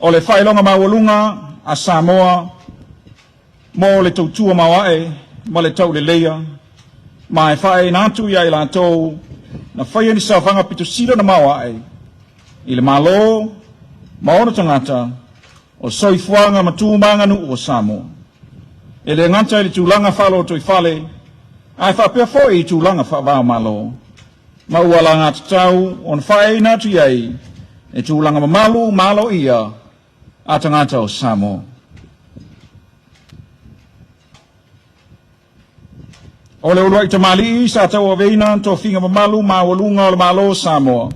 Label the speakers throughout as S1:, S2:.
S1: O le faailoga maualuga a Samoa mo le tautua maoae ma le tauleleia, ma e faaeaina atu ia i latou na faia ni saofaga pito sili ona maoae i le Malo ma ona tagata o soifuaga ma tu ma aganuu o Samoa. E le gata i le tulaga faalotoifale, ae faapea foi i tulaga faava-o-Malo, ma ua alagatatau ona faaeaina atu i ai e tulaga mamalu ma aloaia a tagata o Samoa. O le uluai tamalii sa tauaveina tofiga mamalu maualuga o le Malo o Samoa,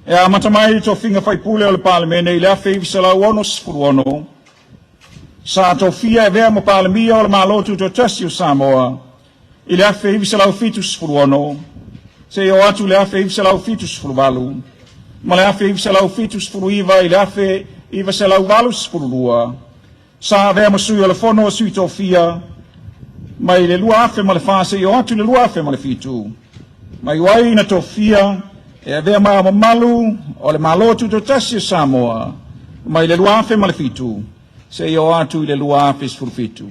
S1: e amata mai le tofiga faipule o le Palemene i le 1966, sa tofia e avea ma Palemia o le Malo Tutoatasi o Samoa i le 1976 seia oo atu i le 1978 ma le 1979 i le 1982, sa avea ma sui o le Fono a Sui Tofia mai le 2004 seia oo atu i le 2007, ma iu ai na tofia e avea ma mamalu o le Malo Tutoatasi o Samoa mai le 2007 seia oo atu i le 2017.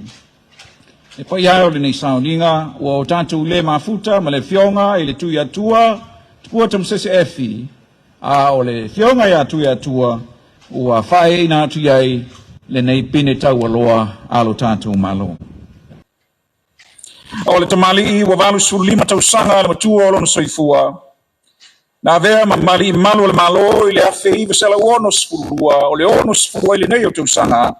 S1: E paia ai o lenei sauniga ua o tatou le mafuta ma le afioga i le Tuiatua Tupua Tamasese Efi, a o le afioga ia Tuiatua ua faaeaina atu i ai lenei pine taualoa a lo tatou Malo. O le tamalii ua 85 tausaga le matua o lona soifua, na avea ma malii malu o le Malo i le 1962, o le 60 ai lenei o tausaga,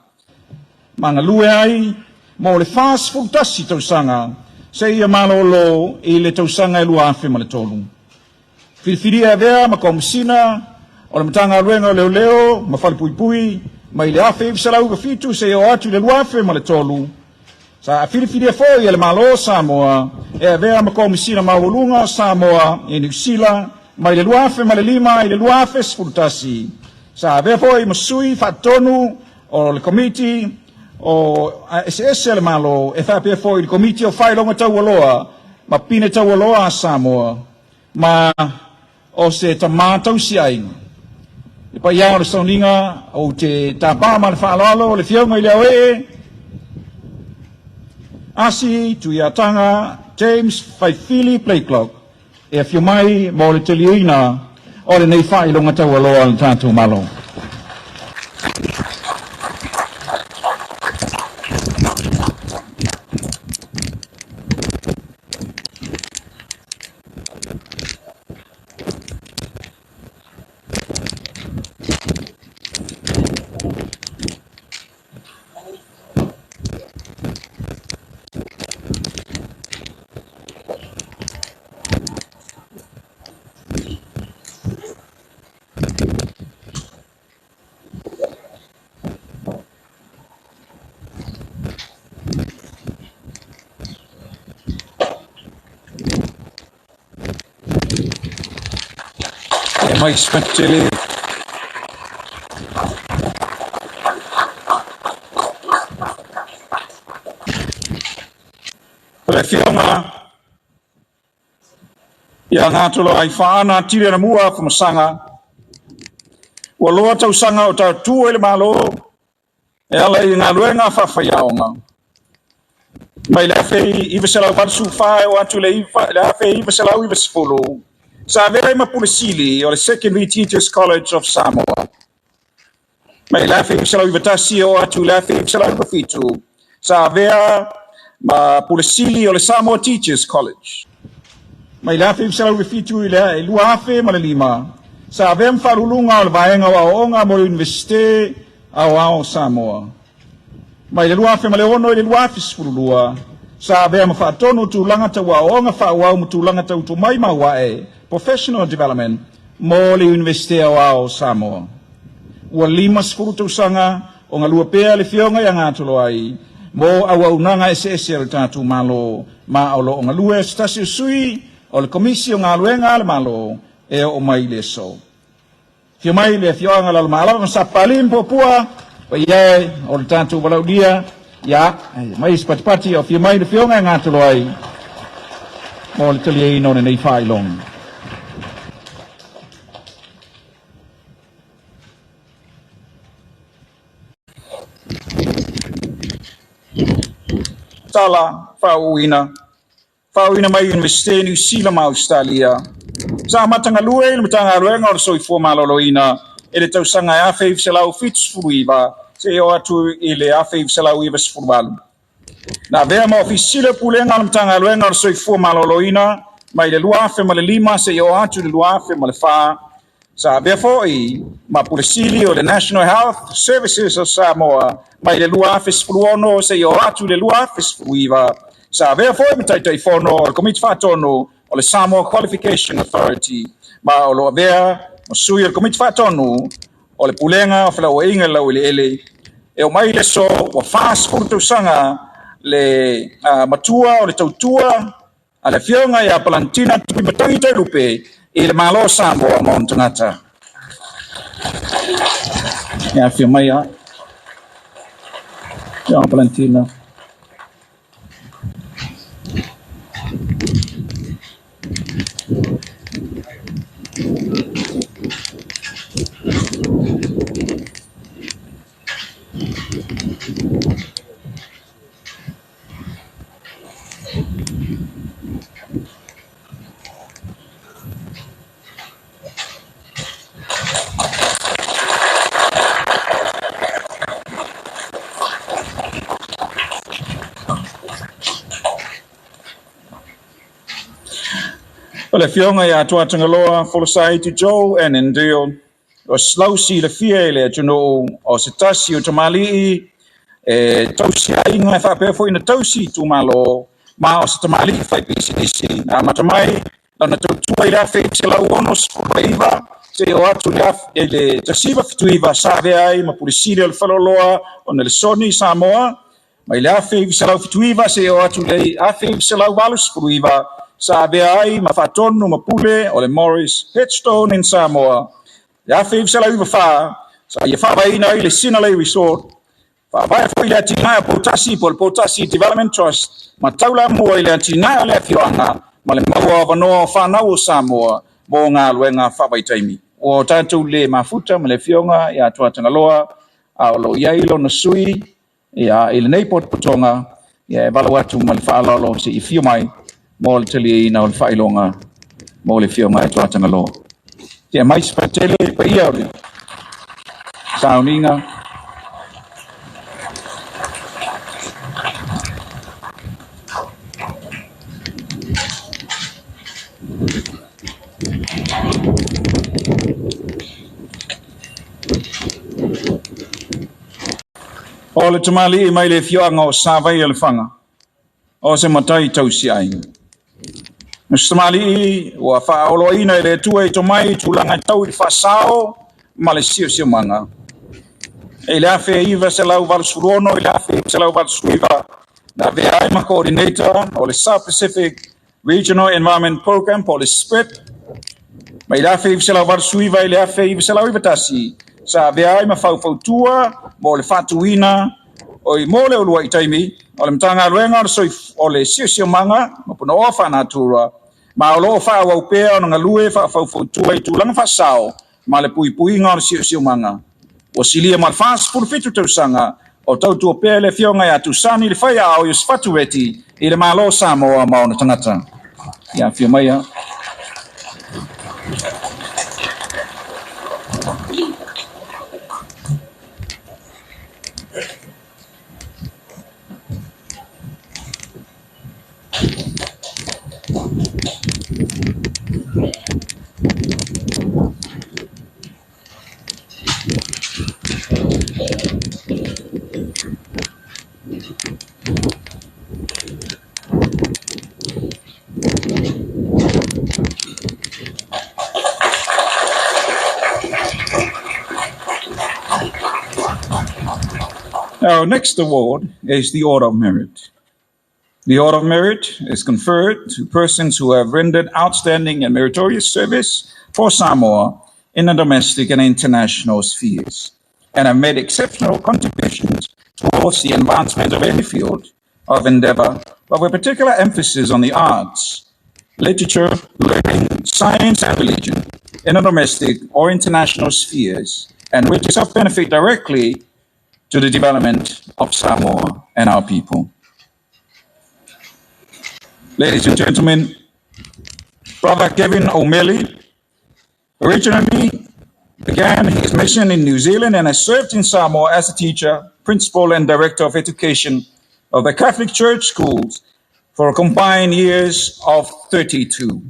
S1: ma galue ai mo le 41 tausaga seia malolo i le tausaga e 2003. Filifilia e avea ma Komesina o le Matagaluega o Leoleo ma Falepuipui mai le 1997 seia oo atu i le 2003. Sa filifilia foi e le Malo o Samoa e avea ma Komesina Maualuga o Samoa i Niu Sila mai le 2005 i le 2011. Sa avea foi ma sui faatonu o le Komiti o Eseese a le Malo e faapea foi i le Komiti o Faailoga Taualoa ma Pine Taualoa a Samoa, ma o se tamā tausiaiga. Le paia o le sauniga, ou te tāpā ma le faaaloalo o le Afioga i le Aoee Asi Tuiataga James Faifili Blakelock e afio mai mo le taliaina o lenei faailoga taualoa a le tatou Malo. E mai spetele. O le afioga ia Gatoloaifaana Tirianamua Afamasaga, ua loa tausaga o tautua i le Malo e ala i galuega faafaiaoga. Mai le 1984 e oo atu i le 1990, sa avea ai ma Pule Sili o le Secondary Teachers College of Samoa. Mai le 1991 e oo atu i le 1997, sa avea ma Pule Sili o le Samoa Teachers College. Mai le 1997 i le 2005, sa avea ma faaluluga o le Vaega o Aoaoga mo le Iunivesite Aoao o Samoa. Mai le 2006 i le 2012, sa avea ma faatonu o tulaga tau aoaoga faaauau ma tulaga tau tomai mauae, professional development, mo le Iunivesite Aoao o Samoa. Ua 50 tausaga o galue pea le Afioga ia Gatoloai mo auaunaga eseese a le tatou Malo, ma o lo o galue se tasi o sui o le Komisi o Galuega a le Malo e oo mai i le aso. Afio mai le afioaga Lalomaalama ma Sapali ma Puapua, paia e o le tatou valaaulia, ia, mai se patipati o afio mai le afioga e Gatoloai mo le taliaina o lenei faailoga. tala faauuina, faauuina mai Iunivesite Niu Sila ma Ausetalia. Sa amata galue i le Matagaluega o le Soifua Maloloina i le tausaga e 1979 seia oo atu i le 1998. Na avea ma Ofisa Sili o Pulega o le Matagaluega o le Soifua Maloloina mai le 2005 seia oo atu i le 2004. Sa avea foi ma Pule Sili o le National Health Services of Samoa mai le 2016 seia oo atu i le 2019. Sa avea foi ma Taitaifono o le Komiti Faatonu o le Samoa Qualification Authority, ma o lo o avea ma sui o le Komiti Faatonu o le Pulega o Felauaiga i le Laueleele. E oo mai le aso ua 40 tausaga le matua o le tautua a le Afioga ia Palantina Tuimatagi Taulupe i le Malo o Samoa ma ona tagata. Ia afio mai a. Ia Palantina. O le Afioga ia Tuatagaloa Folosaiti Joe Annandale, o lau silafia i le atunuu o se tasi o tamalii e tausi aiga e faapea foi na tausi itumalo, ma o se tamalii faipisinisi na amata mai lana tautua i le 1969 seia oo atu i le 1979 sa avea ai ma Pule Sili o le Faleoloa o Nelesoni i Samoa. Mai le 1979 seia oo atu i le 1989 sa avea ai ma Faatonu ma Pule o le Morris Headstone in Samoa. Le 1994 sa ia faavaeina ai le Sinalei Resort, faavae foi le atinae o Poutasi po o le Poutasi Development Trust, ma taulamua i le atinae o le afioaga ma le maua o avanoa o fanau o Samoa mo galuega faavaitaimi. Ua o tatou le mafuta ma le Afioga ia Tuatagaloa, a o lo o i ai lona sui ia, i lenei potopotoga, ia, e valaau atu ma le faaaloalo se i afio mai mo le taliaina o le faailoga mo le Afioga ia Tuatagaloa. Tea mai se faitele i le paia o le sauniga. O le tamalii mai le afioaga o Savaia-le-Faga, o se matai tausiaiga. O se tamalii ua faaoloaina e le Atua i tomai i tulaga e tau i le faasao ma le siosiomaga. I le 1986 i le 1989, na avea ai ma coordinator o le South Pacific Regional Environment Program po o le SPREP. Mai le 1989 i le 1991, sa avea ai ma faufautua mo le faatuina oi mo le uluai taimi o le Matagaluega o le Siosiomaga ma Punaoa Faanatura, ma o lo o faaauau pea ona galue faafaufautua i tulaga faasao ma le puipuiga o le siosiomaga. Ua silia ma le 47 tausaga o tautua pea le Afioga ia Tusani le Faiaao Iosefatu Reti i le Malo o Samoa ma ona tagata. Ia afio mai a. Our next award is the Order of Merit. The Order of Merit is conferred to persons who have rendered outstanding and meritorious service for Samoa in the domestic and international spheres and have made exceptional contributions towards the advancement of any field of endeavor, but with particular emphasis on the arts, literature, learning, science, and religion in the domestic or international spheres, and which is of benefit directly to the development of Samoa and our people. Ladies and gentlemen, Brother Kevin O'Meley originally began his mission in New Zealand and has served in Samoa as a teacher, principal, and director of education of the Catholic Church schools for a combined years of 32.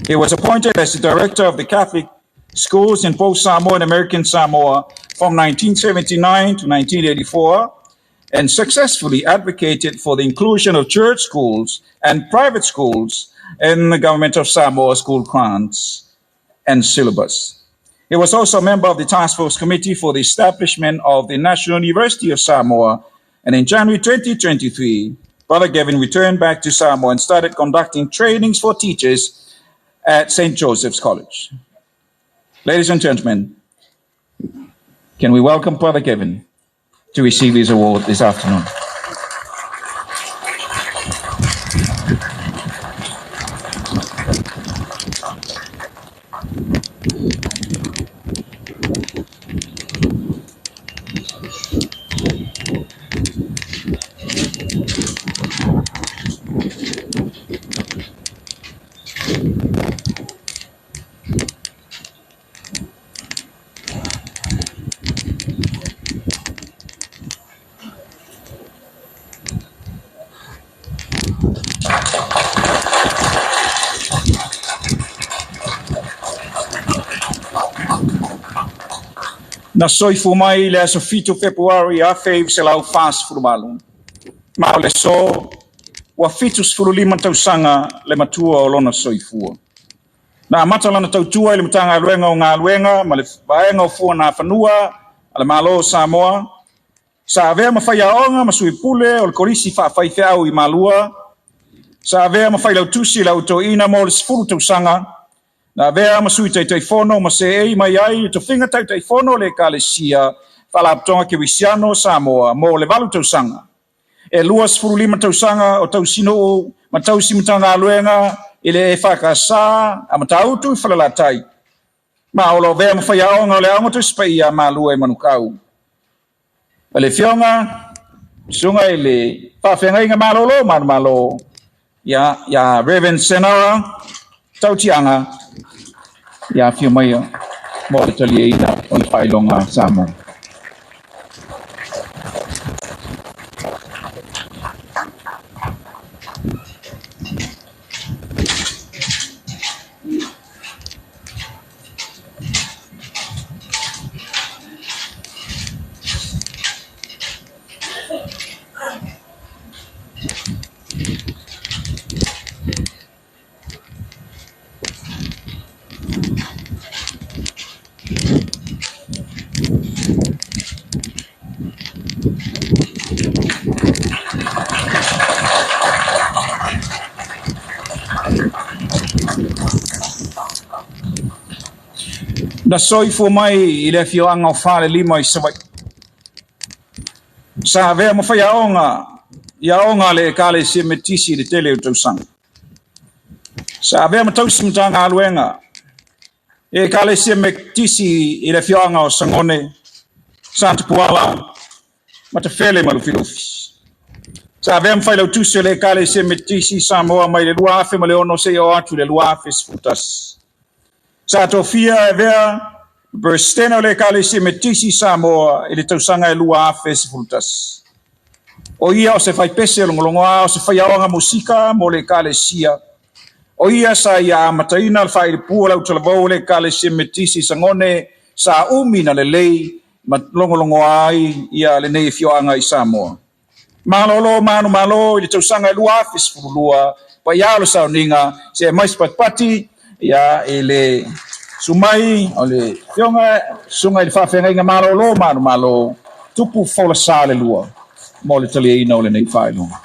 S1: He was appointed as the director of the Catholic schools in both Samoa and American Samoa from 1979 to 1984 and successfully advocated for the inclusion of church schools and private schools in the government of Samoa school grants and syllabus. He was also a member of the Task Force Committee for the establishment of the National University of Samoa. And in January 2023, Brother Gavin returned back to Samoa and started conducting trainings for teachers at St. Joseph's College. Ladies and gentlemen, can we welcome Brother Kevin to receive his award this afternoon? Na soifua mai i le aso 7 Fepuari 1948, ma o le aso ua 75 tausaga le matua o lona soifua. Na amata lana tautua i le Matagaluega o Galuega ma le Vaega o Fuagafanua a le Malo o Samoa, sa avea ma faiaoga ma sui pule o le Kolisi Faafaifeau i Malua, sa avea ma failautusi i le Au Toeaina mo le 10 tausaga, na avea ma sui Taitaifono ma seei mai ai le tofiga Taitaifono o le Ekalesia Faalapotopotoga Kerisiano o Samoa mo le 8 tausaga. E 25 tausaga o tausinuu ma tausi Matagaluega i le EFKS a Matautu i Falelatai, ma o lo o avea ma faiaoga o le Aoga Tusi Paia a Malua i Manukau. O le Afioga, Susuga i le Faafeagaiga Malolo Manumalo, ia, ia Reverend Senara Tautiaga, ia afio mai mo le taliaina o le faailoga Samoa. Na soifua mai i le afioaga o Falelima i Savaii. Sa avea ma faiaoga i aoga a le Ekalesia Metisi i le tele o tausaga. Sa avea ma tausi Matagaluega i Ekalesia Metisi i le afioaga o Sagone, Satupuala, Matafele ma Lufilufi. Sa avea ma failautusi o le Ekalesia Metisi i Samoa mai le 2006 seia oo atu i le 2011. Sa tofia e avea ma Peresetene o le Ekalesia Metisi i Samoa i le tausaga e 2011. O ia o se faipese logologoa o se faiaoga musika mo le Ekalesia. O ia sa ia amataina le faailepua o le autalavou o le Ekalesia Metisi i Sagone sa umi na lelei ma logologoa ai ia lenei afioaga i Samoa. Malolo manumalo i le tausaga e 2012, paia o le sauniga, se mai se patipati ia i le sumai o le afioga susuga i le faafeagaiga malolo manumalo tupu folasa le lua mo le taliaina o lenei faailoga.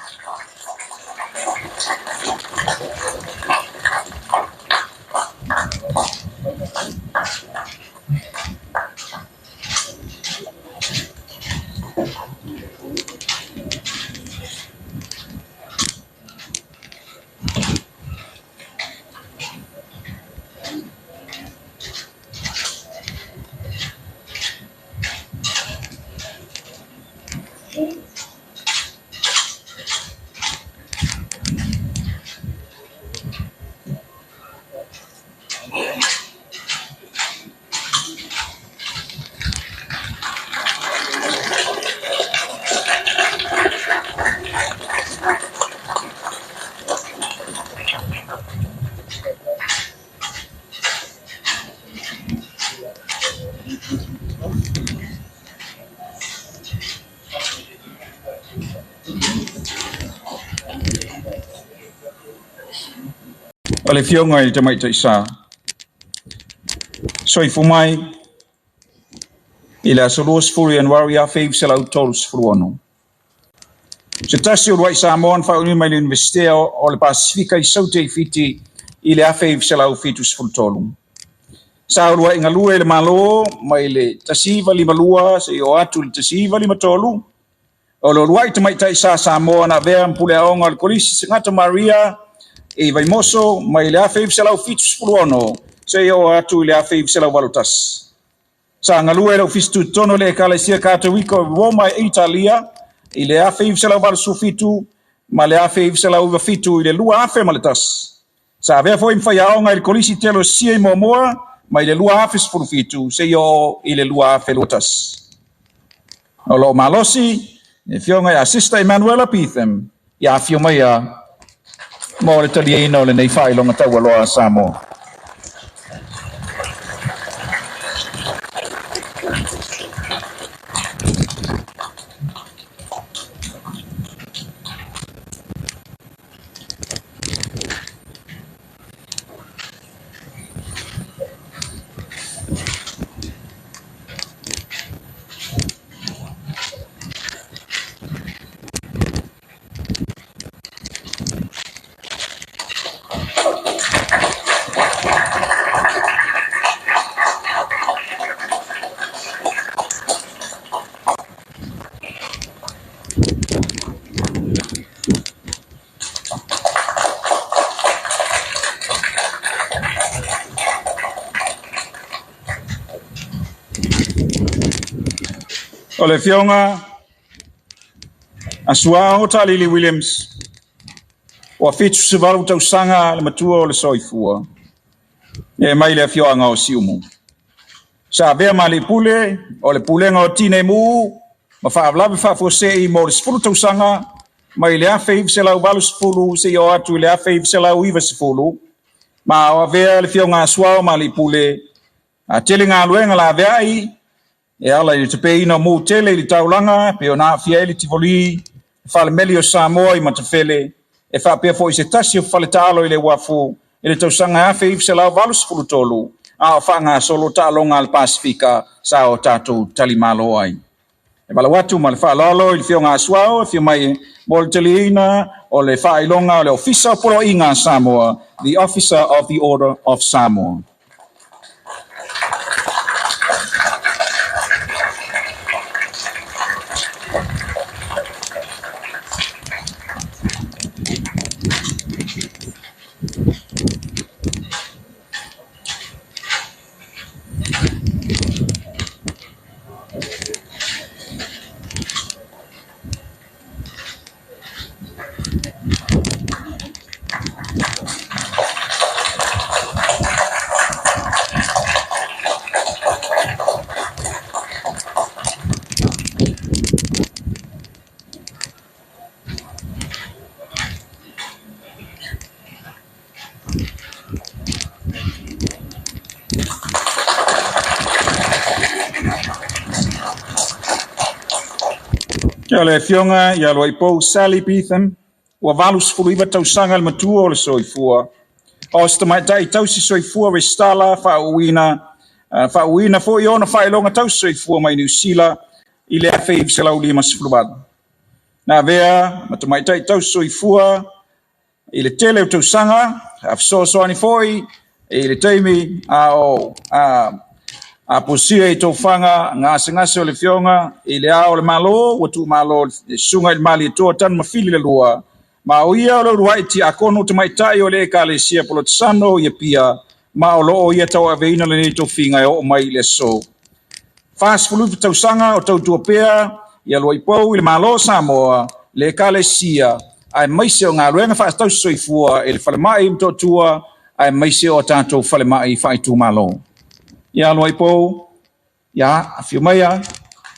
S1: O le Afioga i le Tamaitai Sa, soifua mai i le aso 20 Ianuari 1936. Se tasi o uluai Samoa na faauuina mai le Iunivesite o le Pasefika i Saute i Fiti i le 1973. Sa uluai galue i le Malo mai le 1952 seia oo atu i le 1953. O le uluai tamaitai sa Samoa na avea ma puleaoga o le Kolisi Sagata Maria i Vaimoso mai le 1976 seia oo atu i le 1981. Sa galue i le Ofisa Tutotonu o le Ekalesia Katoika o Roma i Italia i le 1987 ma le 1997 i le 2001. Sa avea foi ma faiaoga i le Kolisi Teolosia i Moamoa mai le 2017 seia oo i le 2021. O lo o malosi le Afioga ia Sister Emanuela Beetham ia afio maia mo le taliaina o lenei faailoga taualoa a Samoa. O le Afioga a Suao Taalili Williams, ua 78 tausaga le matua o le soifua, e mai le afioaga o Siumu. Sa avea ma alii pule o le Pulega o Tinei Mu ma Faalavelave Faafuasei mo le 10 tausaga mai le 1980 seia oo atu i le 1990, ma o avea le Afioga a Suao ma alii pule a tele galuega laveai e ala i le tapeina o mu tele i le taulaga pei ona aafia ai le Tivoli, le Falemeli o Samoa i Matafele, e faapea foi se tasi o faletaalo i le uafu i le tausaga 1983, a o faagasolo taaloga a le Pasefika sa o tatou talimalo ai. E valaau atu ma le faaaloalo i le Afioga a Suao e afio mai mo le taliaina o le faailoga o le Ofisa o Poloaiga a Samoa, the Officer of the Order of Samoa. O le Afioga ia Luaipou Sally Beetham, ua 89 tausaga le matua o le soifua. O se tamaitai tausi soifua resitala faauuina, faauuina foi ona faailoga tausi soifua mai Niu Sila i le 1958. Na avea ma tamaitai tausi soifua i le tele o tausaga, a fesoasoani foi i le taimi a o aposia i tofaga gasegase o le Afioga i le Ao o le Malo ua tuumalo le Susuga i le Malietoa Tanumafili le Lua, ma o ia o le uluai tiakono tamaitai o le Ekalesia Polotesano i Apia, ma o lo o ia tauaveina lenei tofiga e oo mai i le aso. 49 tausaga o tautua pea ia Luaipou i le Malo o Samoa, le Ekalesia, aemaise o galuega faatausi soifua i le falemai i Motootua, aemaise o a tatou falemai faaitumalo. Ia Luaipou, ia afio maia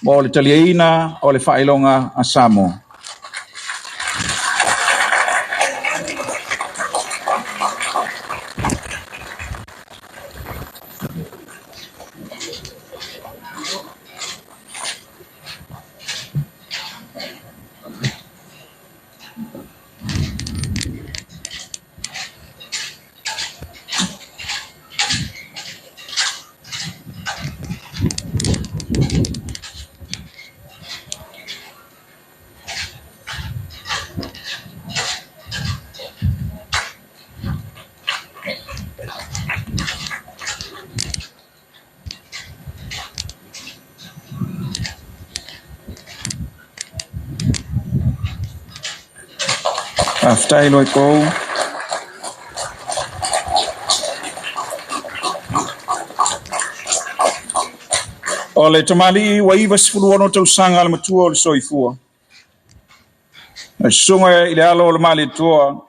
S1: mo le taliaina o le faailoga a Samoa. Faafetai Loikou. O le tamalii ua 96 tausaga le matua o le soifua. O le susuga i le alo o le Malietoa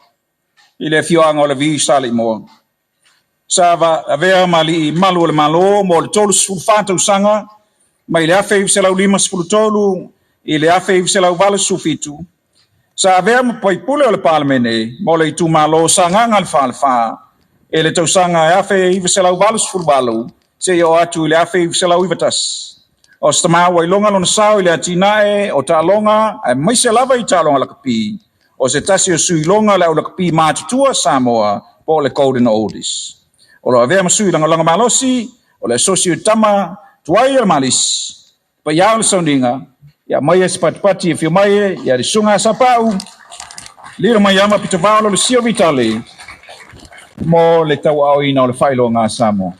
S1: i le afioaga o Levi Saleimoa. Sa avea ma alii malu o le Malo mo le 34 tausaga mai le 1953 i le 1987. Sa avea ma faipule o le Palemene mo le itumalo o Sagaga le Falefa i le tausaga 1988 seia oo atu i le 1991. O se tama ua iloga lona sao i le atinae o taaloga aemaise lava i taaloga lakapi, o se tasi o sui iloga o le au lakapi matutua Samoa po o le Golden Oldies. O lo o avea ma sui lagolago malosi o le Asosi o Tama Tuai o le Malisi. Paia o le sauniga, ia aumaia se patipati e afio mai ia le susuga a Sapau, Lilo Maiama Pitavao Lolosio Vitale mo le tauaaoina o le faailoga a Samoa.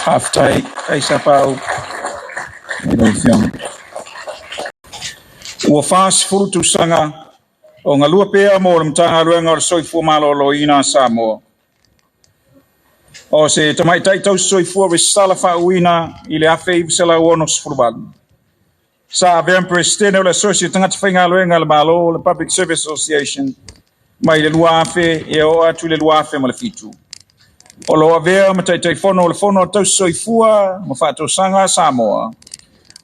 S1: Faafetai, ai Sapau i lau Afioga. Ua 40 tausaga o galue pea mo le Matagaluega o le Soifua Maloloina a Samoa. O se tamaitai tausi soifua resitala faauuina i le 1968. Sa avea ma Peresetene o le Asosi o Tagata Faigaluega a le Malo, le Public Service Association, mai le 2000 e oo atu i le 2007. O lo o avea ma Taitaifono o le Fono a Tausi Soifua ma Faatosaga a Samoa.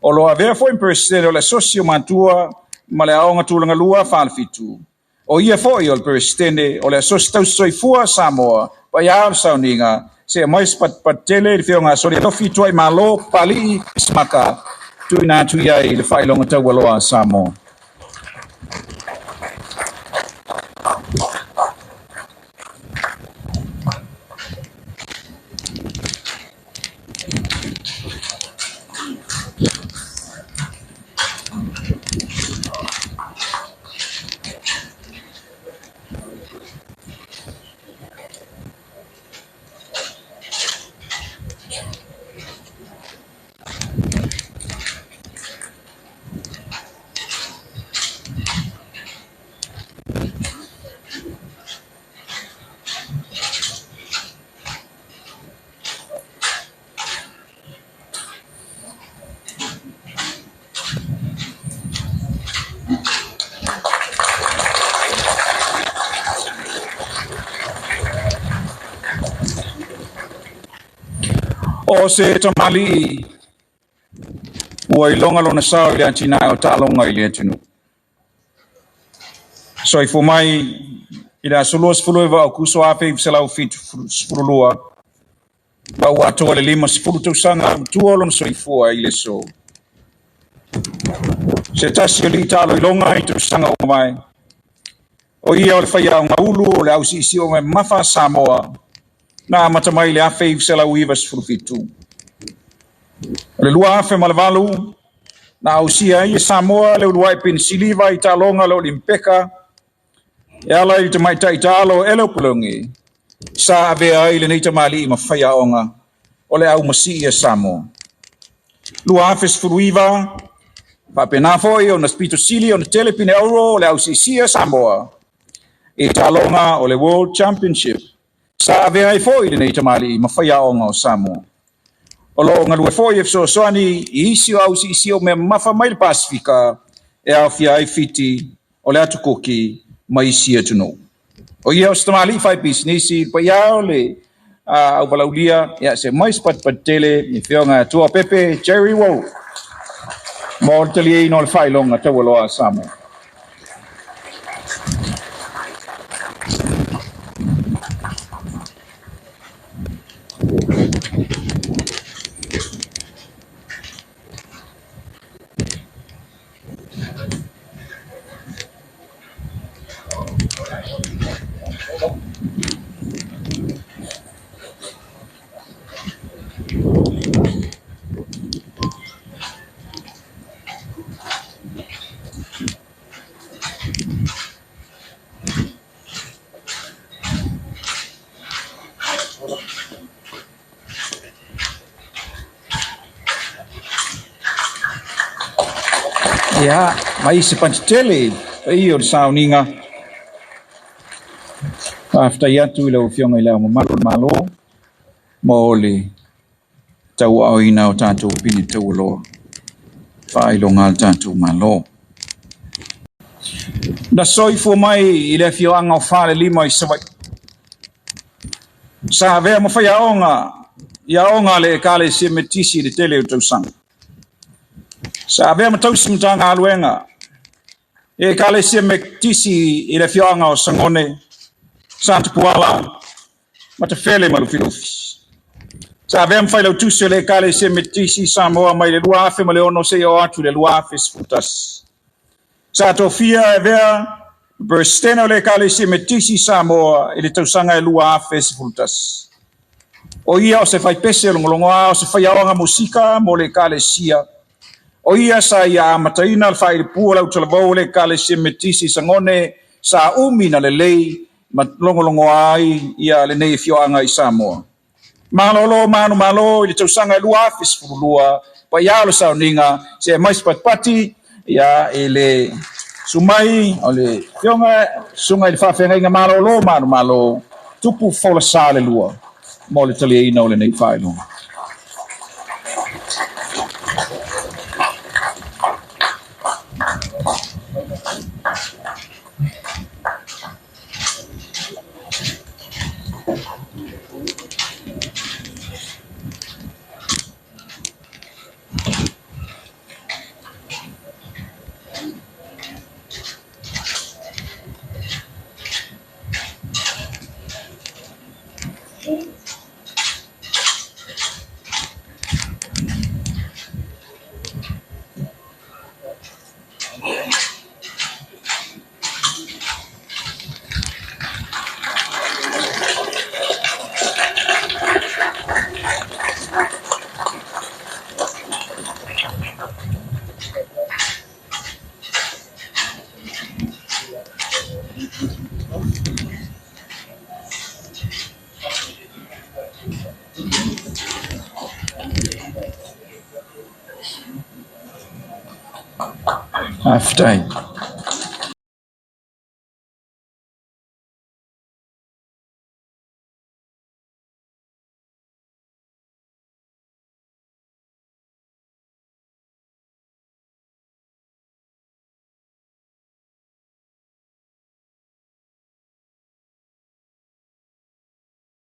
S1: O lo o avea foi ma Peresetene o le Asosi o Matua ma le Aoga Tulagalua Falefitu. O ia foi o le Peresetene o le Asosi Tausi Soifua a Samoa, paia o le sauniga, se aumai se patupatu tele i le Afioga a Solialofi Tuaimalo Papalii Smaka, tuuina atu i ai le faailoga taualoa a Samoa. O se tamalii ua iloga lona sao i le atinae o taaloga i le atunuu. Soifua mai i le aso 29 o Aokuso 1972, ma ua atoa le 50 tausaga matua o lona soifua i le aso. Se tasi o alii taaloiloga i tausaga ua mavae, o ia o le faiaoga ulu o le ausiisio mamafa a Samoa na amata mai i le 1997. O le 2008, na ausia ai e Samoa le uluai penisiliva i taaloga o le Olimpeka e ala i le tamaitai taalo Elo Pologi, sa avea ai lenei tamalii ma faiaoga o le aumasii a Samoa. 2019, faapena foi ona pito sili ona tele pine auro o le ausiisia Samoa i taaloga o le World Championship, sa avea ai foi lenei tamalii ma faiaoga o Samoa. O lo o galue foi e fesoasoani i isi o ausiisia o mea mamafa mai le Pasifika e aofia ai Fiti, o le Atu Kuki ma isi atunuu. O ia o se tamalii fai pisinisi, le paia o le auvalaulia, ia se mai se patupatu tele i Afioga Atua Pepe Jerry Wall mo le taliaina o le faailoga taualoa a Samoa. Ia, mai se patitele i paia o le sauniga. Faafetai atu i lau Afioga i Le Ao Mamalu o le Malo mo le tauaaoina o tatou pine taualoa faailoga a le tatou Malo. Na soifua mai i le afioaga o Falelima i Savaii. Sa avea ma faiaoga i aoga a le Ekalesia Metotisi i le tele o tausaga. Sa avea ma tausi Matagaluega i Ekalesia Metotisi i le afioaga o Sagone, Satupuala, Matafele ma Lufilufi. Sa avea ma failautusi o le Ekalesia Metotisi i Samoa mai le 2006 seia oo atu i le 2011. Sa tofia e avea ma Peresetene o le Ekalesia Metotisi i Samoa i le tausaga e 2011. O ia o se faipese logologoa o se faiaoga musika mo le Ekalesia. O ia sa ia amataina le faailepua o le autalavou o le Ekalesia Metotisi i Sagone sa umi na lelei ma logologoa ai ia lenei afioaga i Samoa. Malolo manumalo i le tausaga e 2012, paia o le sauniga, se mai se patipati ia i le sumai o le afioga susuga i le faafeagaiga malolo manumalo Tupu Folasa le lua mo le taliaina o lenei faailoga. Faafetai.